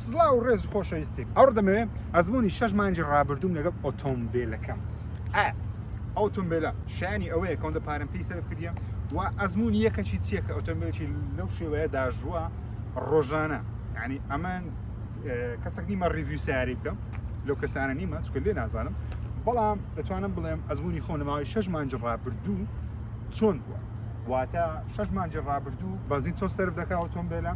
سڵاو و ڕێز و خۆشەویستی ئەوڕۆ دەمەوێ ئەزموونی شەش مانگی ڕابردووم لەگەڵ ئۆتۆمبیلەکەم ئایا ئەو ئۆتۆمبیلە شایانی ئەوەیە کە ئەوەندە پارەم پێی سەرف کردیە و ئەزموونی یەکەکی چییە کە ئۆتۆمبیلێکی لەو شێوەیە داژووە ڕۆژانە یعنی ئەمن کەسێک نیمە review سیارەی بکەم لەو کەسانە نیمە چونکە لێ نازانم بەڵام دەتوانم بڵێم ئەزموونی خۆم لە ماوەی شەش مانگی ڕابردوو چۆن بووە واتە شەش مانگی ڕابردوو بەنزین چۆن سەرف دەکا ئۆتۆمبێلە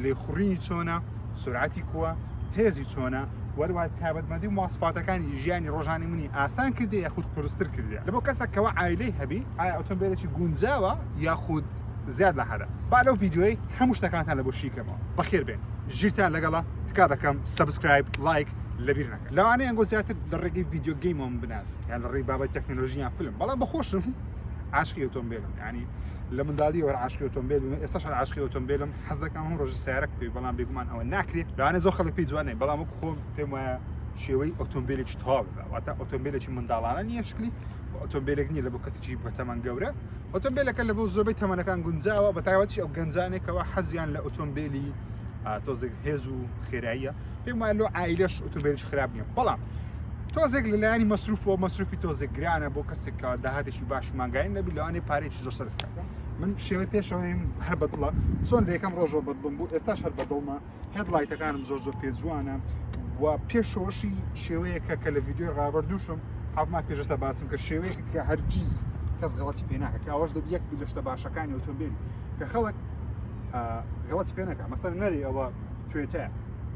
لێخوڕینی چۆنە سرعەتی کووە هێزی چۆنە وەروە تایبەتمەندی و مواسفاتەکانی ژیانی ڕۆژانی منی ئاسان کردێ یاخود قورستر کردێ لە بۆ کەسێک کەوا عایلەی هەبی ئایا ئۆتۆمبیلێکی گونجاوە یاخود زیاد لە حەدە با لەو ڤیدیۆی هەموو شتەکانتان لە بۆ شیکەمەوە بەخێر بێن ژیرتان لەگەڵە تکا دەکەم subscribe like لەبیر نەکەن لەوانەیە ئەنگۆ زیاتر لە ڕێگەی video game ەوە بناس یان لە ڕێی بابەت تەکنەلۆژیان فیلم بەڵام بەخۆشم عاشقی ئۆتۆمبیلم یعنی لە منداڵیەوە عاشقی ئۆتۆمبیل بووم ئێستاش هەر عاشقی ئۆتۆمبیلم حەز دەکەم هەموو ڕۆژ سیارەک پێ بەڵام بێگومان ئەوە ناکرێت لەوانەیە زۆر خەڵک پێی جوان بەڵام وەکو خۆم پێم وایە شێوەی ئۆتۆمبیلێکی تەواو بێ واتە ئۆتۆمبیلێکی منداڵانە نییە شکلی ئۆتۆمبیلێک نییە لە بۆ کەسێکی بەتەمەن گەورە ئۆتۆمبیلەکە لە بۆ زۆربەی تەمەنەکان گونجاوە بە تایبەتیش ئەو گەنجانێکەوە حەزیان لە ئۆتۆمبیلی تۆزێک هێز و خێراییە پێم وایە لۆ عایلەش ئۆتۆمبیلێکی خراپ نییە بەڵام تۆزێک لەلایەنی مەسروفەوە مەسروفی تۆزێک گرانە بۆ کەسێک کە داهاتێکی باش مانگانی نەبی لەوانەیە پارێکی زۆر سەرف بکات من شێوەی پێشەوەیم هەر بەدڵە چۆن لە یەکەم ڕۆژەوە بەدڵم بوو ئێستاش هەر بەدڵمە headlight ەکانم زۆر زۆر پێ جوانە و پێشەوەشی شێوەیەکە کە لە ڤیدیۆی ڕابردووشم حەفما پێشتا باسم کە شێوەیەک کە هەرگیز کەس غەڵەتی پێ ناکە کە ئەوەش دەبی یەک لە شتە باشەکانی ئۆتۆمبیل کە خەڵک غەڵەتی پێ نەکە مەسەر نەری ئەوە توێتە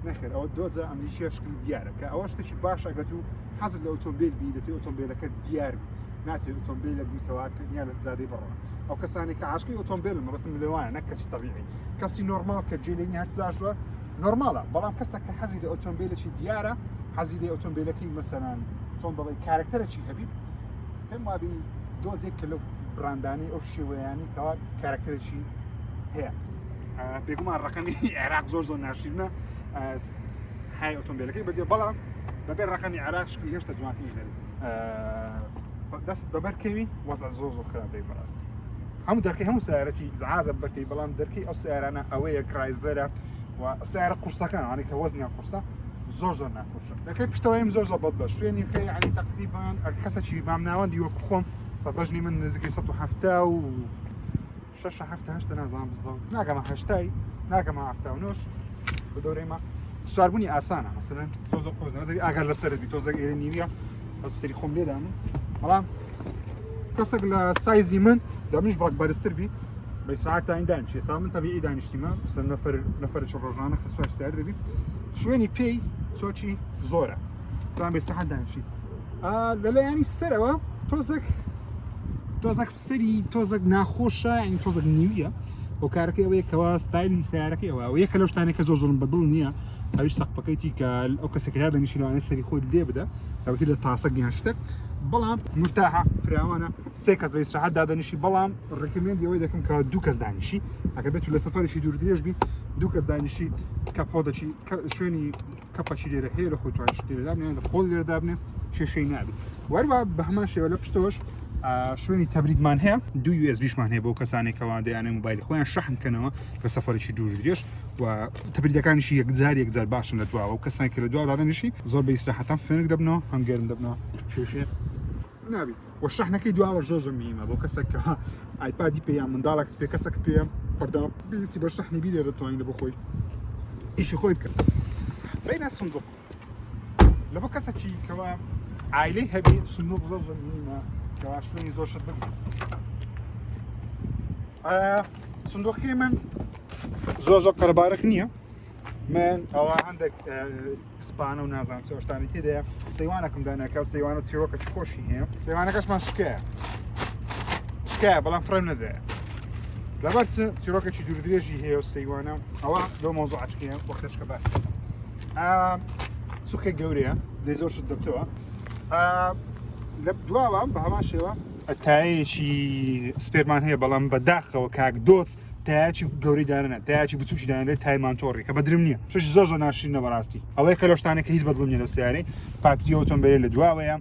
نەخێر ئەوە دۆزە ئەمریکیە شکلی دیارە کە ئەوە شتێکی باشە گەت و حەزت لە ئۆتۆمبیل بی دەتێ ئۆتۆمبیلەکە دیار بی ناتێ ئۆتۆمبیلێک بی کەوا تەنیا لە زادەی بڕۆ ئەو کەسانی کە عاشقی ئۆتۆمبیل مەبەستم لەوانە نەک کەسی تەبیعی کەسی نۆرماڵ کە جێ لێ نیە هەر زاژوە نۆرماڵە بەڵام کەسێک کە حەزی لە ئۆتۆمبیلێکی دیارە حەزی لە ئۆتۆمبیلەکەی مەسەلەن چۆن دەڵێ کارکتەرێکی هەبی پێم وابی دۆزێک کە لەو براندانەی ئەو شێوەیانی کەوا کارکتەرێکی هەیە بێگومان ڕقەمی عێراق زۆر زۆر ناشیرنە های ئۆتۆمبیلەکەی بەدێ بەڵام بەبێ ڕقەمی عێراق شکلی هێشتا جوانتریش دەبێت دەست بەبەرکەوی وەزع زۆر زۆر خراپ دەی بەڕاستی هەموو دەرکەی هەموو سیارەکی زعازە بەکەی بەڵام دەرکەی ئەو سیارانە ئەوەیە کرایزلەرە و سیارە قورسەکان ئەوانەی کە وەزنیان قورسە زۆر زۆر ناخۆشە دەکەی پشتەوەیم زۆر زۆر بەدڵە شوێنیەکەی یعنی تقریبا کەسێکی مامناوەندی وەک خۆم سەبەژنی من نزیکەی 170 و شەش هەفتە هەشتە نازانم بزڵ ناگەمە هەشتای ناگەمە هەفتا و نۆش بە دەورەیمە سواربوونی ئاسانە مەسەلەن زۆر زۆر قورس دەبی ئاگات لەسەرت بی تۆزێک ئێرە نیویە بەس سەری خۆم لێدام بەڵام کەسێک لە سایزی من لە منیش بەڵک بەرزتر بی بە ساعت تاین دانیش ئێستا من تەبیعی دانیشتیمە مەسەلەن نەفەر نەفەرێکی ڕۆژانە کە سوار سیار دەبی شوێنی پێی چۆکی زۆرە توان بە ساعت دانیشی لەلایەنی سەرەوە تۆزێک تۆزەک سەری تۆزەک ناخۆشە یعنی تۆزەک نیویە هۆکارەکەی ئەوەیە کەوا ستایلی سیارەکەی ئەوە ئەو یەکە لەو شتانەی کە زۆر زۆرم بەدڵ نییە ئەویش سەقفەکەیتی کە ئەو کەسێک یا دەنیشی لەوانەیە سەری خۆی لێ بدە تاوەتی لە تاسەک یان شتێک بەڵام مرتاحە فراوانە سێ کەس بە ئیسراحەت دادەنیشی بەڵام recommend ی ئەوەی دەکەم کە دوو کەس دانیشی ئەگەر بێت لە سەفەرێکی دوور درێژ بی دوو کەس دانیشی کە پۆدەچی شوێنی کەپەکی لێرە هەیە لە خۆی توانیشت لێرە دابنێ لە خۆڵ لێرە دابنێ کێشەی نابێت وەروە بە هەمان شێوە لە پشتەوەش شوێنی تەبریدمان هەیە دوو USB شمان هەیە بۆ کەسانێکەوە دەیانێ موبایلی خۆیان شەحن کەنەوە لە سەفەرێکی دوور درێژ و تەبریدەکانیشی یەکجار یەکجار باشن لە دواوە و کەسانی کە لە دواوە دادەنیشی زۆر بە ئیسراحەتان فێنک دەبنەوە هەم گەرم دەبنەوە کێشەی نابی و شەحنەکەی دواوە زۆر زۆر مهمە بۆ کەسێک کە ئایپادی پێ یان منداڵێکت پێ کەسێکت پێ بەردەوام پێویستی بە شەحنی بی لێرە دەتوانین لە بۆ خۆی ئیشی خۆی بکە بینە سندوق لە بۆ کەسێکی کەوا عایلەی هەبی سندوق زۆر زۆر مهمە کەوا شوێنی زۆر شت بگرێت سندوقەکەی من زۆر زۆر قەرەبارخ نییە من ئەوە هەندێک سپانە و نازانم چ شتانی تێدایە سەیوانەکەم داناکە و سەیوانە چیرۆکەکی خۆشی هەیە سەیوانەکەشمان شکایە شکایە بەڵام فڕێم نەدایە لەبەر چ چیرۆکێکی دوور درێژی هەیە و سەیوانە ئەوە لەو مەوزوعەچکەیە وەختێکە باس سوخێک گەورەیە جێ زۆر شت دەبتەوە لە دواوە بە هەمان شێوە تایەکی spare مان هەیە بەڵام بەداخەوە کاک دۆست تایەکی گەورەی دانەنا تایەکی بچوکی دانەدەی تای مانتۆڕی کە بەدرم نییە شش زۆر زۆر ناشرینە بەڕاستی ئەوەیە کە لەو شتانێک کە هیچ بەدڵم نییە لەو سیارەی پاتری ئۆتۆمبیلی لە دواوەیە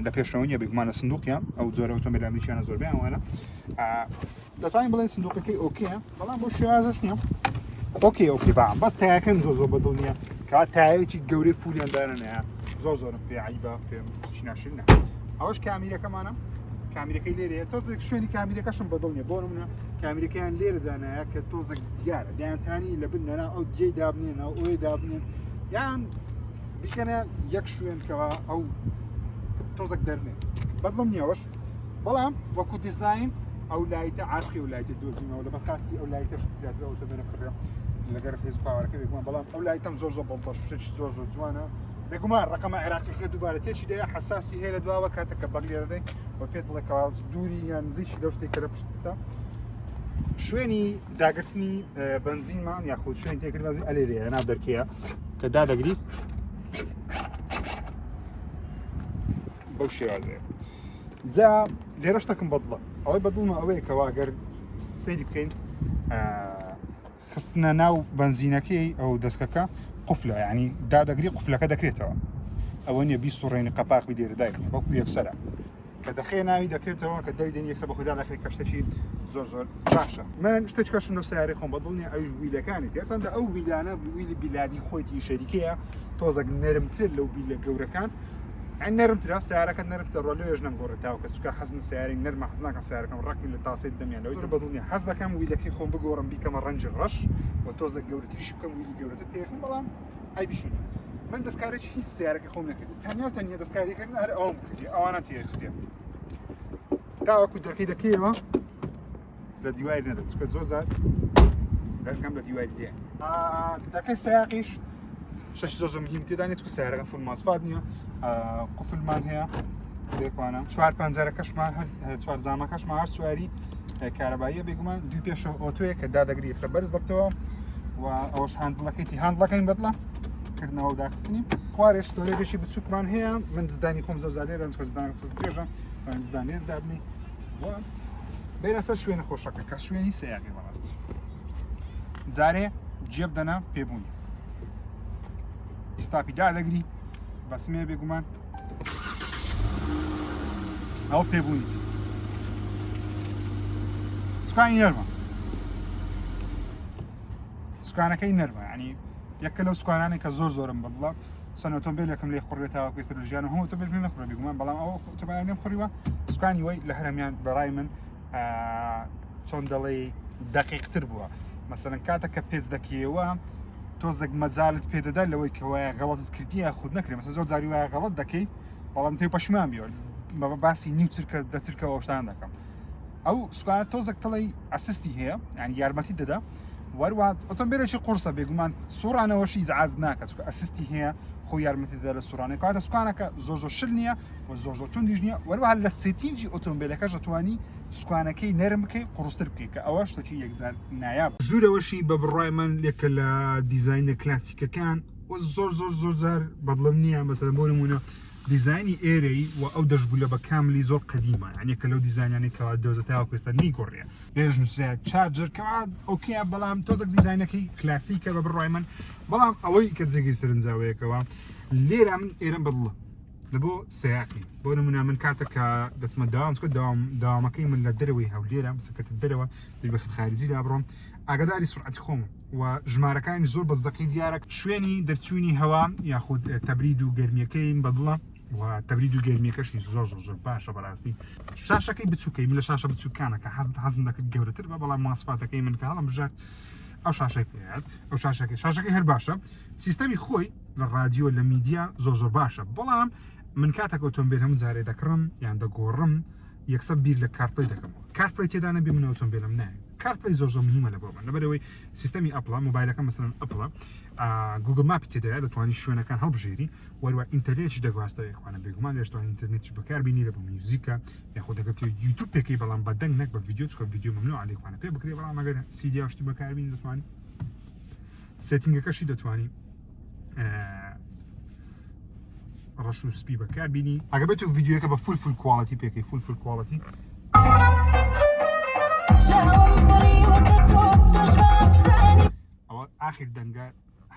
لە پێشەوە نییە بێگومان لە سندوقیان ئەو جۆرە ئۆتۆمبیل ئەمریکیانە زۆربەیان وانە دەتوانین بڵێن سندوقەکەی okay ە بەڵام بۆ شێوازش نییە. okay okay بام بەس تایەکەم زۆر زۆر بەدڵ نییە کا تایەکی گەورەی full یان دانەنایە زۆر زۆرم پێ عیبە پێم ناشرینە ئەوەش کامیرەکەمانە کامیرەکەی لێرەیە تۆزێک شوێنی کامیرەکەشم بەدڵ نیە بۆ نمونە کامیرەکەیان لێرە دانایە کە تۆزێک دیارە دەیانتانی لە بن نەنا ئەو جێی دابنێن ئەو ئەوی دابنێن یان بیکەنە یەک شوێن کەوا ئەو تۆزێک دەرنێ بەدڵم نییەوەش بەڵام وەکو دیزاین ئەو light ە عاشقی ئەو light ە دۆزیمەوە لەبەر خاتی ئەو light ەش زیاتر ئۆتۆمبیلە کڕێ لەگەر هێز power ەکە بێگومان بەڵام ئەو light ەم زۆر زۆر بەڵتە شتێکی زۆر زۆر جوانە بێگومان ڕقەمە عێراقیەکە دووبارە تێکی دەیە حساسی هەیە لە دواوە کاتێک کە بەگ لێ دەدەی و پێت بڵێ کەوا دووری یان نزیکی لەو شتێک کە لە پشتتە شوێنی داگرتنی بەنزینمان یاخود شوێن تێکرد بەنزین ئەلێرەیە ناو دەرکەیە کە دادەگری بەو شێوازەیە جا لێرە شتەکم بەدڵە ئەوەی بەدڵمە ئەوەیە کەوا گەر سەیری بکەین خستنە ناو بەنزینەکەی ئەو دەستکەکە قفلە ینی دادەگری قفلەکە دەکرێتەوە ئەوە نییە بیسوڕێنی قەپاقی لێرە دایکن بەڵکو یەکسەرە کە دەخێ ناوی دەکرێتەوە کە دەری دێنی یەکسەر بە خۆدا دەخێت کە شتێکی زۆر زۆر باشە من شتێک کەشم لەو سیارەی خۆم بەدڵ نییە ئەویش wheel ەکانی تێسەندە ئەو wheel انە wheel ی بیلادی خۆیتی شەریکەیە تۆزەک نەرمتر لەو wheel ە گەورەکان نەرمترە سیارەکە نەرمتر ڕۆ لێژ نەمگۆڕێت تاوکە چکە حەزم سیاری نەرمە حەز ناکەم سیارەکەم ڕقی لە تاسەی دەمیان لەوەی بەدڵ نییە حەز دەکەم wheel ەکەی خۆم بگۆڕم بیکەمە ڕەنجی ڕەش و تۆزەک گەورەتریش بکەم wheel ی گەورەتر تێخم بەڵام عەیبیشی نییە من دەستکارێکی هیچ سیارەکە خۆم نەکرد تەنیا و تەنیا دەستکاریکردن هەر ئەوم کردی ئەوانە تێخستێ تاوەکو دەرکەی دەکەیەوە لە دیواری نەدە چکە زۆر جار دەرکەم لە دیواری لێ دەرکەی سیاقیش شەش زۆر زۆر مهم تێدا نیە چکە سیارەکە full ماسفات نییە قفلمان هەیە لێکوانە چوار پەنجەرەکەشمان هەر چوار جامەکەشمان هەر چواری کارەباییە بێگومان دوو پێشەوە auto یە کە دادەگری یەکسەر بەرز دەبتەوە و ئەوەش handle ەکەیتی handle ەکەین بەدڵە کردنەوە و داخستنی خوارێ storage ێکی بچووکمان هەیە من دزدانی خۆم زۆر زالێدان چۆ دزدان درێژە دزدانێر دابنی و بێنە سەر شوێنە خۆشەکە کە شوێنی سەیاقی بەڕاستی جارێ جێب دەنا پێبوونی stop ی دادەگری بەسمێ بێگومان ئەو پێبوونی سوکانی نەرمە سوکانەکەی نەرمە ینی یەکە لەو سوکانانی کە زۆر زۆرم بەدڵە چەند ئۆتۆمبیلێکم لێ خوڕێت تاوەکو ئێستا لە ژیانم هەموو ئۆتۆمبیل پێم نەخوڕێ بێگومان بەڵام ئەو ئۆتۆمبیلانەم لێم خوڕیوە سوکانی وەی لە هەرەمیان بەڕای من چۆن دەڵێی دەقیقتر بووە مەسەلەن کاتە کە پێچ دەکەیەوە تۆزێک مەجالت پێدەدا لەوەی کە وایە غەڵەتت کردی یاخود نەکرێ مەسەلەن زۆر جاری وایە غەڵەت دەکەی بەڵام تێ پەشیمان بیەوە باسی نیو چرکە دەچرکەوە شتان دەکەم ئەو سوکانە تۆزێک تەڵی assist ی هەیە یعنی یارمەتی دەدا وەروە ئۆتۆمبیلێکی قورسە بێگومان سوڕانەوەشی ئیزعاج ناکە چونکە assist ی هەیە خۆ یارمەتی دەدا لە سوڕانەوە کاتە سوکانەکە زۆر زۆر شل نییە و زۆر زۆر توندیش نییە وەروەها لە setting ی ئۆتۆمبیلەکەش دەتوانی سوکانەکەی نەرم بکەی قورستر بکەی کە ئەوە شتێکی یەکجار نایاب ژوورەوەشی بە بڕوای من لێکە لە دیزاینە کلاسیکەکان و زۆر زۆر زۆر جار بەدڵم نییە مەسەلەن بۆ نمونە دیزاینی ئێرەی و ئەو دەشبوو لە بە کاملی زۆر قەدیمە یعنی کە لەو دیزاینانەی کەوا دۆزە تاوەکو ئێستا نەیگۆڕیە لێرەش نووسرایە charger کەوا okay ە بەڵام تۆزێک دیزاینەکەی کلاسیکە بە بڕوای من بەڵام ئەوەی کە جێگەی سەرنجاوەیەکەوە لێرە من ئێرەم بەدڵە لە بۆ سەیاقی بۆ نمونە من کاتێک کە دەچمە داوام چکە داوام داوامەکەی من لە دەرەوەی هەولێرە مسکەتە دەرەوە دەبێ بە خارجی دا بڕۆم ئاگاداری سرعەتی خۆم و ژمارەکانی زۆر بە زەقی دیارە شوێنی دەرچوونی هەوا یاخود تەبرید و گەرمیەکەیم بەدڵە و تەبرید و گەرمیەکەشی زۆر زۆر زۆر باشە بەڕاستی شاشەکەی بچووکەی من لە شاشە بچووکانە کە حەز حەزم دەکرد گەورەتر بە بەڵام ماسفاتەکەی من کە هەڵم بژارد ئەو شاشەی پێات ئەو شاشەکەی شاشەکەی هەر باشە سیستەمی خۆی لە ڕادیۆ لە میدیا زۆر زۆر باشە بەڵام من کاتێک ئۆتۆمبیل هەموو جارێ دەکڕم یان دەگۆڕم یەکسەر بیر لە CarPlay دەکەمەوە CarPlay تێدا نەبێ من ئۆتۆمبیلم نایە CarPlay زۆر زۆر مهمە لە بۆ من لەبەرەوەی سیستەمی Apple ە مۆبایلەکە مەسەلەن Apple ە Google Map ی تێدایە دەتوانی شوێنەکان هەڵبژێری وەروە ئینتەرنێتیش دەگواستەوە یەکوانە بێگومان لێشتوان ئینتەرنێتیش بەکاربینی لە بۆ music ە یاخود دەگەر بتەوێت یوتیوب پێکەی بەڵام بە دەنگ نەک بە ڤیدیۆ چونکە ڤیدیۆ ممنوع لێکوانە پێ بکرێ بەڵام ئەگەر سیدیا شتی بەکاربینی دەتوانی setting ەکەشی دەتوانی ڕەش و سپی بەکاربینی ئەگە بێت و ڤیدیۆکە بە full full quality پێکەی full full quality ئەوە ئاخر دەنگە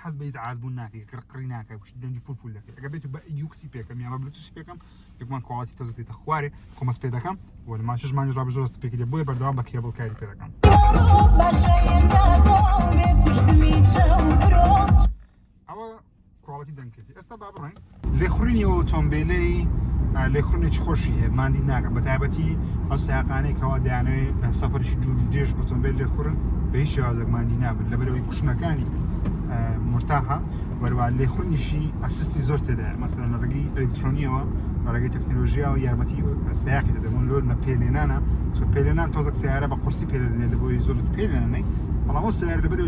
حەز بە ئیزعاج بوون ناکەی قڕقڕی ناکە دەنگی full full دەکەی ئەگە بێت و بە AUX ی پێکەم یا بە بلوتوسی پێکەم یەکمان quality تۆزێک دێتە خوارێ خۆمەس پێ دەکەم و لە ماشش مانگی ڕابردوو زۆر دەست پێکردی بۆیە بەردەوام بە کێبڵ کاری پێ دەکەم. ئەوە quality دەنگکەتی ئێستا با بڕۆین لێخوڕینی ئەو ئۆتۆمبیلەی لێخوڕینێکی خۆشی هەیە ماندی ناکە بە تایبەتی ئەو سیاقانەی کەوا دەیانەوێت لە سەفەرێکی دوور و درێژ ئۆتۆمبیل لێخوڕن بە هیچ شێوازێک ماندی نابن لەبەرەوەی cushion ەکانی مرتاحە وەروە لێخوڕینیشی assist ی زۆر تێدایە مەسەلەن لە ڕێگەی ئەلکترۆنیەوە لە ڕێگەی تەکنەلۆژیاوە یارمەتی سیاقی دەدەن لۆر لە پێلێنانە چۆ پێلێنان تۆزێک سیارە بە قورسی پێ دەدرێت لە بۆی زۆر پێلێنەی بەڵام ئەو سیارە لەبەر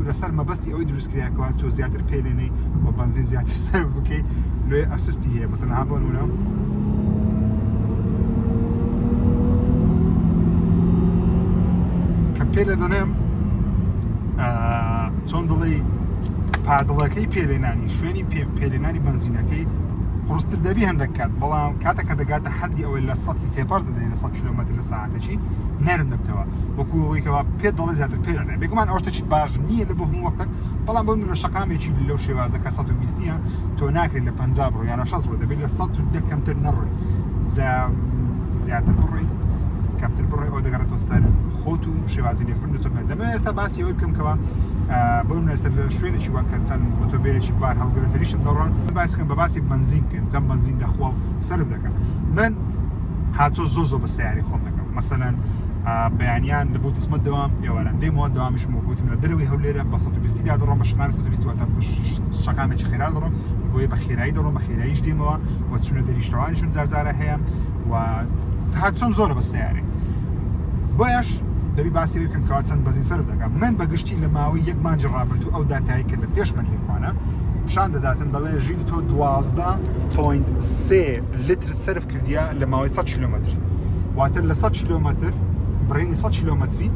لەسەر مەبەستی ئەوەی دروست کراکەوە تۆ زیاتر پێلێنەی و بەنزین زیاتر سەرف بکەیت لۆی assist ی هەیە مەسەلەن ها بۆ نمونە کە پێ لە دەنێم چۆن دڵی paddle ەکەی پێلێنانی شوێنی پێلێنانی بەنزینەکەی قورستر دەبی هەندێک کات بەڵام کاتێک کە دەگاتە حەدی ئەوەی لە سەتی تێپەڕ دەدرێت لە 100 کیلۆمەتر لە ساعتەکی نەرم دەبتەوە وەکو ئەوەی کەوا پێت دەڵێ زیاتر پێ دەڵێ بێگومان ئەو شتێکی باش نییە لە بۆ هەموو وەختێک بەڵام بۆ من لە شەقامێکی لەو شێوازە کە 120 ە تۆ ناکرێت لە 50 بڕۆ یان لە 60 بڕۆ دەبێت لە 110 کەمتر نەڕۆی جا زیاتر بڕۆی کەمتر بڕۆی ئەو دەگەڕێتەوە سەر خۆت و شێوازی لێخوڕین ئۆتۆمبێل دەمەوێت ئێستا باسی ئەوەی بکەم کەوا بۆ من ئێستا لە شوێنێکی وا کە چەند ئۆتۆمبیلێکی بار هەڵگرە تەریشم دەڕۆن باس بکەم بە باسی بەنزین بکەن چەند بەنزین دەخوا و سەرف دەکەن من هاتۆ زۆر زۆر بە سیاری خۆم دەکەم مەسەلەن بەیانیان لە بۆ دەچمە دەوام ئێواران دێمەوە دەوامیشم وەک وتم لە دەرەوەی هەولێرە بە 120 دا دەڕۆم بە شەقامی 120 واتە شەقامێکی خێرا دەڕۆم بۆیە بە خێرایی دەڕۆم بە خێراییش دێمەوە و چونە دەریشتەوانیشم جارجارە هەیە و هاتچۆم زۆرە بە سیارێ بۆیەش دەبی باسی بکەم کەوا چەند بەزین سەرف دەکەم من بە گشتی لە ماوەی یەک مانگی ڕابردوو ئەو داتایی کە لە پێش من هێکوانە پیشان دەداتن دەڵێ ژیر تۆ 12.3 لتر سەرف کردیە لە ماوەی 100 کیلۆمەتر واتە لە 100 کیلۆمەتر بڕینی 100 کیلۆمەتری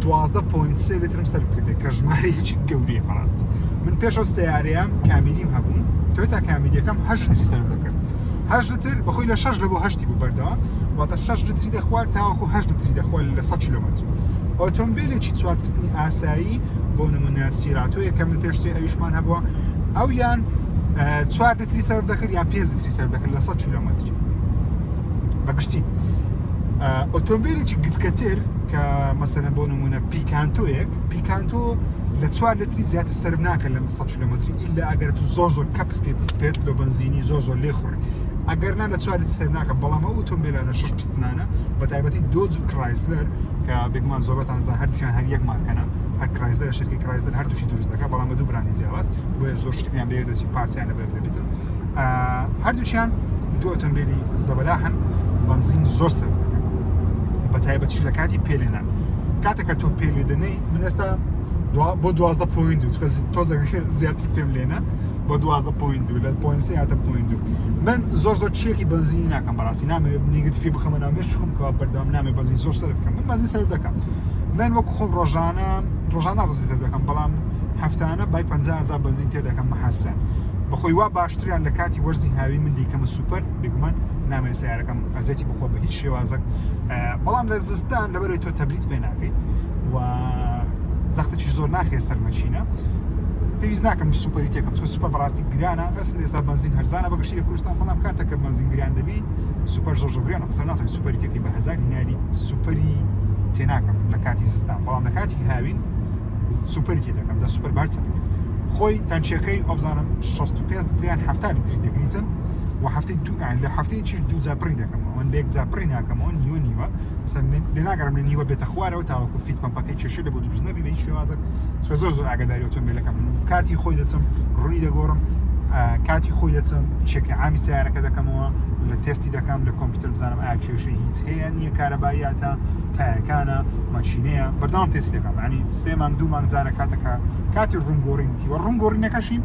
12.3 لترم سەرف کردێ کە ژمارەیەکی گەورەیە بەڕاستی من پێش ئەو سیارەیە کامیریم هەبوو تۆیۆتا کامیریەکەم 8 لتری سەرف دەکرد 8 لتر بەخۆی لە 6 لە بۆ هەشتی بوو بەردەوام واتە 6 لتری دەخوارد تاوەکو 8 لتری دەخوارد لە 100 کیلۆمەتر ئۆتۆمبیلێکی چوار پستنی ئاسایی بۆ نمونە سیراتۆیە کە من پێشتر ئەویشمان هەبووە ئەو یان چوار لتری سەرف دەکرد یان پێنج لتری سەرف دەکرد لە 100 کیلۆمەتر بەگشتی ئۆتۆمبیلێکی گچکەتر کە مەسەلەن بۆ نمونە پیکانتۆیەک پیکانتۆ لە چوار لتری زیاتر سەرف ناکە لە 100 کیلۆمەتری ئیلا ئەگەر تو زۆر زۆر کەپسکی پێت لۆ بەنزینی زۆر زۆر لێخوڕی ئەگەر نا لە چوار لتری سەرف ناکە بەڵام ئەو ئۆتۆمبیلانە شش پستنانە بە تایبەتی دۆج و کرایسلەر کە بێگومان زۆربەتان زان هەردووشیان هەر یەک مارکەنە هەر کرایسلەر شرکەی کرایسلەر هەردووشی دروست دەکات بەڵام بە دوو براندی جیاواز بۆیە زۆر شتیان بەیەک دەچی پارچیان لە بەیەک دەبێتن هەردووکیان دوو ئۆتۆمبیلی زەبەلاحن بەنزین زۆر سەرف دەکەن بە تایبەتیش لە کاتی پێلێنان کاتێک کە تۆ پێ لێ دەنێی من ئێستا بۆ 12 point دوو چونکە تۆزێک زیاتر پێم لێنە بۆ 12 point دوو لە point سێ هاتە point دوو من زۆر زۆر check ی بەنزینی ناکەم بەڕاستی نامەوێت negative ی بخەمە ناو مێشکی خۆم کەوا بەردەوام نامەوێت بەنزین زۆر سەرف بکەم من بەنزین سەرف دەکەم من وەکو خۆم ڕۆژانە ڕۆژانە نازم سەرف دەکەم بەڵام هەفتانە بای 50 هەزار بەنزین تێ دەکەم محەسەن بەخۆی وا باشتریان لە کاتی وەرزی هاوین من دەیکەمە سوپەر بێگومان نامەوێت سیارەکەم ئەزیەتی بخۆ بە هیچ شێوازێک بەڵام لە زستان لەبەرەوەی تۆ تەبریت پێ ناکەی و زەختێکی زۆر ناخێ سەر مەکینە پێویست ناکەم سوپەری تێکەم چونکە سوپەر بەڕاستی گرانە ئەسن ئێستا بەنزین هەرزانە بەگشتی لە کوردستان بەڵام کاتێک کە بەنزین گران دەبی سوپەر زۆر زۆر گرانە مەسەلەن ناتوانانی سوپەری تێکەی بە هەزار دیناری سوپەری تێناکەم لە کاتی زستان بەڵام لە کاتی هاوین سوپەری تێ دەکەم جا سوپەر بار چەند خۆی تانکیەکەی وابزانم 65 لیتریان 70 لیتری دەگریتن و هەفتەی دوو لە هەفتەی چیش دوو جار پڕی دەکەمەوە من بە یەک جار پڕی ناکەمەوە نیوە نیوە مثلا لێ ناگەڕم لە نیوە بێتە خوارەوە تاوەکو feed pump ەکەی کێشەی لە بۆ دروست نەبی بە هیچ شێوازێک چۆ زۆر زۆر ئاگاداری ئۆتۆمبیلەکەم کاتی خۆی دەچم ڕوونی دەگۆڕم کاتی خۆی دەچم check ی عامی سیارەکە دەکەمەوە لە تێستی دەکەم لە کۆمپیوتەر بزانم ئایا کێشەی هیچ هەیە نییە کارەباییاتە تایەکانە ماشینەیە بەردەوام تێستی دەکەم ینی سێ مانگ دوو مانگ جارە کاتەکە کاتی ڕوونگۆڕینتی وە ڕوونگۆڕینەکەشی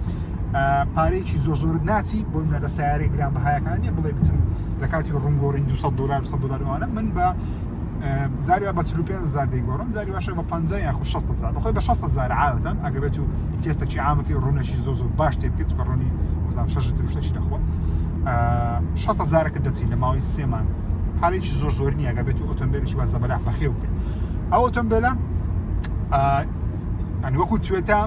پارەیەکی زۆر زۆرت ناچی بۆ منە لە سیارەی گران بەهایەکان نیە بڵێ بچم لە کاتی ڕوونگۆڕین 200 دلار 100 دلار ئەوانە من بە جاری وا بە 45 هەزار دەیگۆڕم جاری واشە بە 50 یاخود 60 هەزار بەخۆی بە 60 هەزار عادەتەن ئەگەر بێت و تێستەکی عامەکەی ڕوونەکی زۆر زۆر باش تێ بکەیت چونکە ڕوونی بزانم 6 لتر شتێکی دەخوا 60 هەزارەکە دەچی لە ماوەی سێ مانگ پارەیەکی زۆر زۆر نییە ئەگەر بێت و ئۆتۆمبیلێکی وا زەبەلاح بەخێو بکەیت ئەو ئۆتۆمبیلە ئەنی وەکو توێتا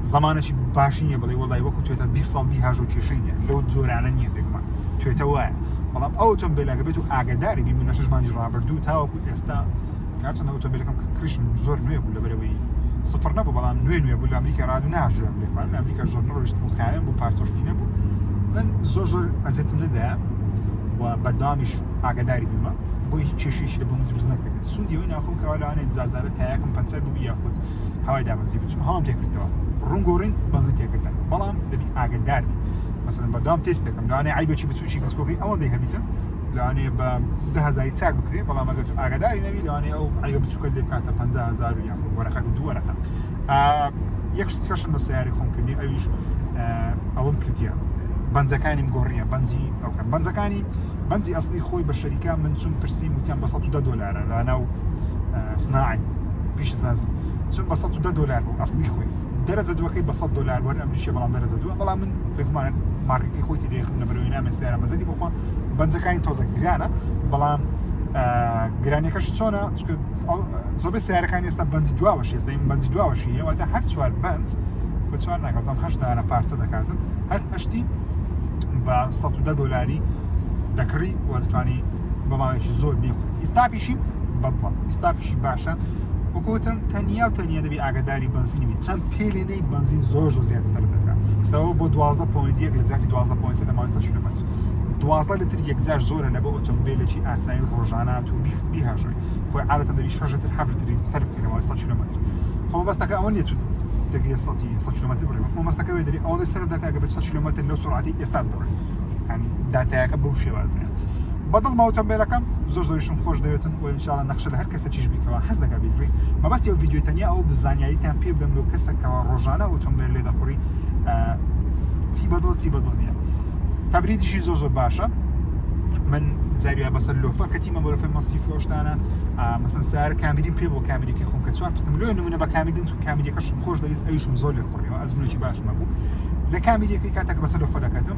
زمانێکی باشی نییە بڵێ وەڵای وەکو توێتا 20 ساڵ بیهاژۆ کێشەی نییە لەو جۆرانە نییە بێگومان توێتە وایە بەڵام ئەو ئۆتۆمبیلەکە بێت و ئاگاداری بی من لە شەش مانگی ڕابردوو تاوەکو ئێستا هەرچەندە ئۆتۆمبیلەکەم کڕیشم زۆر نوێ بوو لەبەرەوەی سفر نەبوو بەڵام نوێ نوێ بوو لە ئەمریکا ڕاد و ناژوێم لێ خوارد لە ئەمریکا زۆر نەڕۆیشتم و خاوێن بوو پارچەشتی نەبوو من زۆر زۆر ئەزێتم نەدا و بەردەوامیش ئاگاداری بوومە بۆی هیچ کێشەیەکی لە بۆم دروست نەکرد سوودی ئەوەی ناخۆم کەوا لەوانەیە جارجارە تایەکم پەنچەر ببی یاخود هەوای دابەزی بچم هەوام تێکردەوە ڕوون گۆڕین بەنزین تێکردن بەڵام دەبی ئاگادار بی مەسەلەن بەردەوام تێست دەکەم لەوانەیە عیبێکی بچووکی بچکۆکەی ئەوەندەی هەبیتن لەوانەیە بە 10000 چاک بکرێ بەڵام ئەگەر تو ئاگاداری نەبی لەوانەیە ئەو عیبە بچووکە لێ بکاتە 50000 و یاخود وەرەقەک و دوو وەرەقە یەک شت کەشم لە سیاری خۆم کردی ئەویش ئەوەم کردیە بەنجەکانیم گۆڕیە بەنجی ئەوکەم بەنجەکانی بەنجی ئەسلی خۆی بە شەریکە من چون پرسیم وتیان بە 110 دلارە لە ناو سناعی پیشەسازی چون بە 110 دلار بوو ئەسلی خۆی دەرەجە دووەکەی بە 100 دلار وەر ئەمریکیە بەڵام دەرەجە دووە بەڵام من بێگومان مارکەکەی خۆی تێدەخم لە بەرەوەی نامێ سیارە مەزەتی بخوا بەنجەکانی تۆزە گرانە بەڵام گرانیەکەش چۆنە چونکە زۆربەی سیارەکان ئێستا بەنجی دواوەش ئێستا ئیم بەنجی دواوەشی هەیە واتە هەر چوار بەنج بە چوار ناکەم هەشت دانە پارچە دەکاتن هەر هەشتی بە 110 دلاری دەکڕی و دەتوانی بە ماوەیەکی زۆر بیخۆی ئیستاپیشی بەدڵە ئیستاپیشی باشە وەکوتم تەنیا و تەنیا دەبی ئاگاداری بەنزینی بی چەند پێلێنەی بەنزین زۆر زۆر زیاد سەر دەکات ئێستاەوە بۆ 12 point یەک لە زیاتی 12 point لە ماوەی 100 کیلۆمەتر 12 لتر یەکجار زۆرە لە بۆ ئۆتۆمبیلێکی ئاسایی ڕۆژانات و بیهاژۆی خۆی عادەتەن دەبی 6 لتر 7 لتری سەرف بکەی لە ماوەی 100 کیلۆمەتر خۆ مەبەستەکە ئەوە نییە تو دەگەیە 100 کیلۆمەتر بڕی مەبەستەکە وێ دەری ئەوەندە سەرف دەکات کە بە 100 کیلۆمەتر لەو سرعەتی ئێستا بڕی یعنی داتایەکە بەو شێوازەیە بەدڵمە ئۆتۆمبیلەکەم زۆر زۆریشم خۆش دەوێتن و ئینشاءاللە نەخشە لە هەر کەسێکیش بیکەوە حەز دەکات بیکڕی مەبەستی ئەو ڤیدیۆی تەنیا ئەو زانیاریتان پێ بدەم لەو کەسێکەوە ڕۆژانە ئۆتۆمبیل لێ دەخوڕی چی بەدڵ چی بەدڵ نییە تەبریدیشی زۆر زۆر باشە من جاریە بەسەر لۆفە کەتیمە بۆ لۆفە مەسیف و شتانە مەسەن سار کامیریم پێ بۆ کامیرێکی خۆم کە چوار پستم لۆ نمونە بە کامیریم تو کامیرەکەشم خۆش دەویست ئەویشم زۆر لێ خوڕیەوە ئەزمونێکی باشم هەبوو لە کامیرەکەی کاتێک بەسەر لۆفە دەکەتم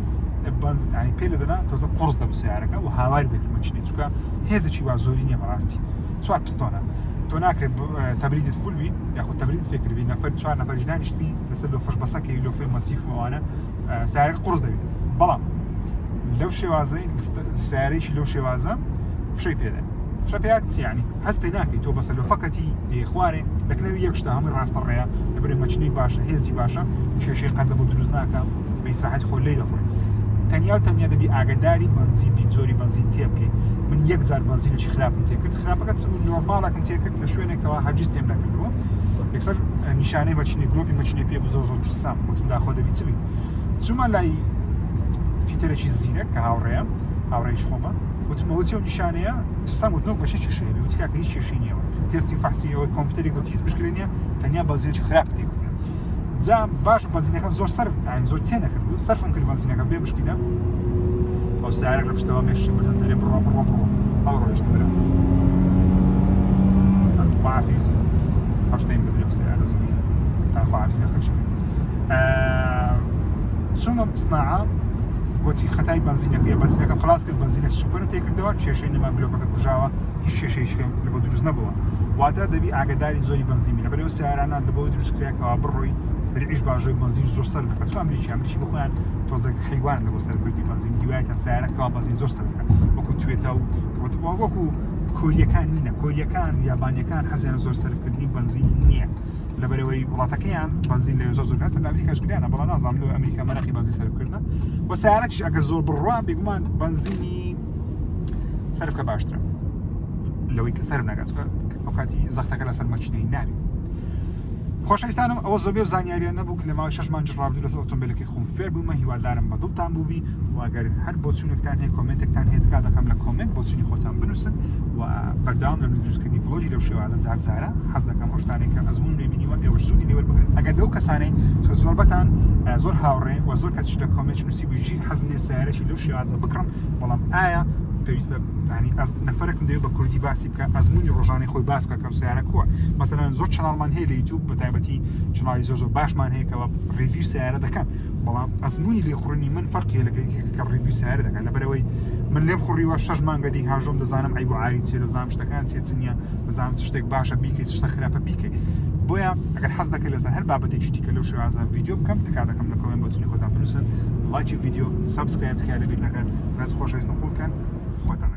بەنز ینی پێ لە دەنا تۆزە قڕز دەبوو سیارەکە و هاواری دەکرد مەچینێ چونکە هێزێکی وا زۆری نییە بەڕاستی چوار پستۆنە تۆ ناکرێت تەبریدت full بی یاخود تەبرید پێکردبی نەفەر چوار نەفەریش دانیشتبی لەسەر لۆفەش بەسەکەی لۆفەی مەسیف و ئەوانە سیارەکە قڕز دەبی بەڵام لەو شێوازەی سیارێکی لەو شێوازە فشەی پێدە فشە پێات ینی هەست پێ ناکەی تۆ بەسە لۆفەکەتی دێ خوارێ دەکنەوی یەک شتە هەمووی ڕاستە ڕێیە لەبەرئ مەچنەی باشە هێزی باشە کێشەی قەدە بۆ دروست ناکە بە ئیسراحەتی خۆ لێی دەخۆی تەنیا و تەنیا دەبی ئاگداری بەنزین بی جۆری بەنزین تێ بکەی من یەک جار بەنزینێکی خراپم تێکرد خراپەکە چ بوو نۆرماڵێکم تێکرد لە شوێنێکەوە هەرگیز تێم نەکردبوو یەکسەر نیشانەی مەچینەی گلۆپی مەچینەی پێ بوو زۆر زۆر ترسام وتم داخۆ دەبی چ بی چوومە لای فیتەرێکی زیرەک کە هاوڕێیە هاوڕێیش خۆمە وتم ئەوە چی ئەو نیشانەیە ترسام وت نۆک بەشی کێشەی هەبێ وتی کاکە هیچ کێشەی نییە تێستی فەحسی ئەوەی کۆمپیوتەری گوت هیچ مشکلێ نییە تەنیا بەنزینێکی خراپ تێخستە جا باش بەنزینەکەم زۆر سەرف یانی زۆر تێ نەکرد بوو سەرفم کرد بەنزینەکە بێ مشکلە ئەو سیارێک لە پشتەوە مێشکی بردم دەرێ بڕۆ بڕۆ بڕۆ ئەو ڕۆیشت برا خواحافیز ئەو شتەیم بدرێ سیارە زۆر تا خواحافیز دەخەچ چوومە سناعە گوتی خەتای بەنزینەکەی بەنزینەکەم خلاص کرد بەنزینە سوپەرم تێکردەوە کێشەی نەما گلۆپەکە کوژاوە هیچ کێشەیەکم لە بۆ دروست نەبووە واتە دەبی ئاگداری زۆری بەنزین بی لەبەرەوە سیارانە لە بۆ دروست کرا بڕۆی سەریعیش باژۆی بەنزین زۆر سەر دەکات چون ئەمریکی ئەمریکی بخۆیان تۆزێک حیوان لە بۆ سەرکردی بەنزین هیوایەتان سیارەکەەوە بەنزین زۆر سەر دەکات وەکو توێتا و وەکو کۆریەکان نینە کۆریەکان یابانیەکان حەزیان زۆر سەرکردنی بەنزین نییە لەبەرەوەی وڵاتەکەیان بەنزین لە زۆر زۆر گرانە لە ئەمریکاش گرانە بەڵام نازانم لۆ ئەمریکا مەرەقی بەنزین سەرف کردنە و سیارەکیش ئەگەر زۆر بڕوا بێگومان بەنزینی سەرف کە باشترە لەوەی کە سەرف ناکات ئەو کاتی زەختەکە لەسەر مەچینەی نابێت خۆشەویستانم ئەوە زۆر بێ زانیاریە نەبوو کە لە ماوەی شەش مانگی ڕابردوو لەسەر ئۆتۆمبیلەکەی خۆم فێر بوومە هیوادارم بە دڵتان بووبی و ئەگەر هەر بۆچوونێکتان هەیە کۆمێنتێکتان هەیە تکا دەکەم لە کۆمێنت بۆچوونی خۆتان بنووسن و بەردەوام لە دروستکردنی ڤلۆگی لەو شێوازە جار جارە حەز دەکەم ئەو شتانەی کە ئەزموون لێ بینیوە ئێوەش سوودی لێ وەربگرن ئەگەر لەو کەسانەی کە زۆربەتان زۆر هاوڕێ و زۆر کەسیش لە کۆمێنت نووسی بوو ژیر حەزم لێ سیارێکی لەو شێوازە بکڕم بەڵام ئایا پێویستە ینی ئەز نەفەرێکم دەوێت بە کوردی باسی بکە ئەزمموی ڕۆژانەی خۆی باس بکە کە سیارە کووە مەسەلەن زۆر channel مان هەیە لە یوتیوب بە تایبەتی channel ی زۆر زۆر باشمان هەیە کەەوە review سیارە دەکەن بەڵام ئەزمموی لێخوڕنی من فەرقی لە کە review سیارە دەکەن لەبەرەوەی من لێم خوڕیوە شەش مانگە دی هاژۆم دەزانم عیب و عاری چیە دەزانم شتەکان چیە چ نییە دەزانم چ شتێک باشە بیکەی چ شتە خراپە بیکەی بۆیە ئەگەر حەز دەکەی لەسەر هەر بابەتێکی دیکە لەو شێوازە ڤیدیۆ بکەم تکا دەکەم لە کۆمێنت بۆچونی خۆتان بنووسن لایکی ڤیدیۆ subscribe تکایە لەبیر نەکەن ڕێز خۆشەویستم قبوڵ بکەن خۆتان.